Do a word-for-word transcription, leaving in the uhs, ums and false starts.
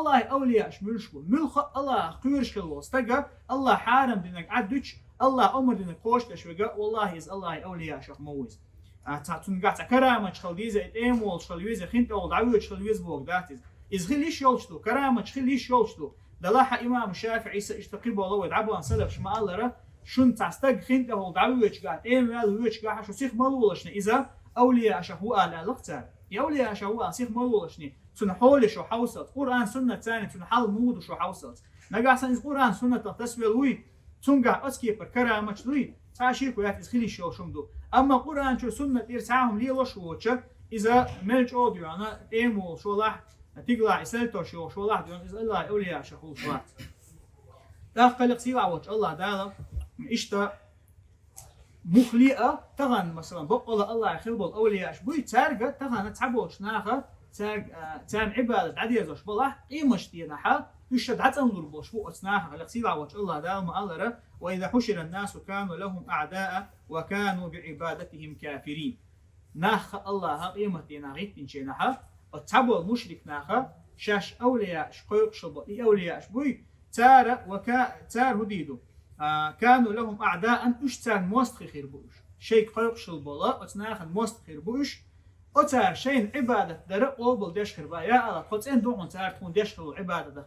Аллахьи авлияаш муьлш бу? Муьлха Аллахьах кхоьруш хилла волу стага Аллахьа хьарам динарг Ӏад дуьтуш, Аллахьа омра динарг кхочушдеш верг, валлахьи, иза Аллахьи авлияашах ма ву иза. А, цхьа цуьнгахь цхьа караматаш хила деза, и тӀема волуш хила веза, хин тӀехула дӀавоьдуш хила веза боху дац иза. Иза хила йиш йолуш ду, караматаш хила йиш йолуш ду. Делахь а имаму ШафиӀис а иштта кхин болу вай дӀабахана салафаш ма-аллара, шуна цхьа стаг хин тӀехула дӀавоьдуш гахь, тӀема ваьлла воьдуш гахь, шу сиха ма лолашна иза авлияашах ву ала аьлла-кх цара. И авлияашах ву ала сиха ма лолашна, цуьнан хьоле шу хьовсалц, Къуръан, суннат царна цуьнан хьал муха ду шу хьовсалц. Нагахь санна иза Къуръан, суннатах тасавелла вуй, цуьнгахь оцу кепара караматаш дуй, цхьа а шеко яц, иза хила йиш йолуш хӀума ду. Амма Къуръан чуьра, суннат тӀера цхьа а хӀума лелош воцуш, иза мел чӀогӀа доьгӀна, тӀема волуш валахь, тигалахь и салтош йолуш валахь доьгӀна, иза Аллахьи авлияашах хуьлуш вац. ТӀаккха кхалех сийлахь волчу Аллахь Дала иштта мухле а тахана, масалан, баккъала Аллахьи хила болу авлияаш буй, цаьрга тахана цхьаболчу наха, цаьрга, а, царна Ӏибадат дӀадезош балахь, къематдийнахьа уьш ша дӀацӀанлур болуш бу оцу нахах. Кхалех сийлахь волчу Аллахь Дала ма-аллара: «Ва иза хьушира ннасу кану лахум аъдаан ва кану биӀибадатихим кафирин». Нахха Аллахьа къематдийнахь гӀиттинчу хенахьа, оцу цхьаболу мушрик наха, шаьш авлияаш кхойкхуш хила болу и авлияаш буй, цара ва ка-, цара хӀун дийр ду? А, кану лахум аъдаан, уьш царна мостагӀий хир бу уьш. Шайга кхойкхуш хила болу оцу нахана мостагӀий хир бу уьш. Оцара шайна Ӏибадат дара къобал деш хир бу. Я Аллахь, тхо цӀена ду хьуна цара тхуна деш хила Ӏибадатах.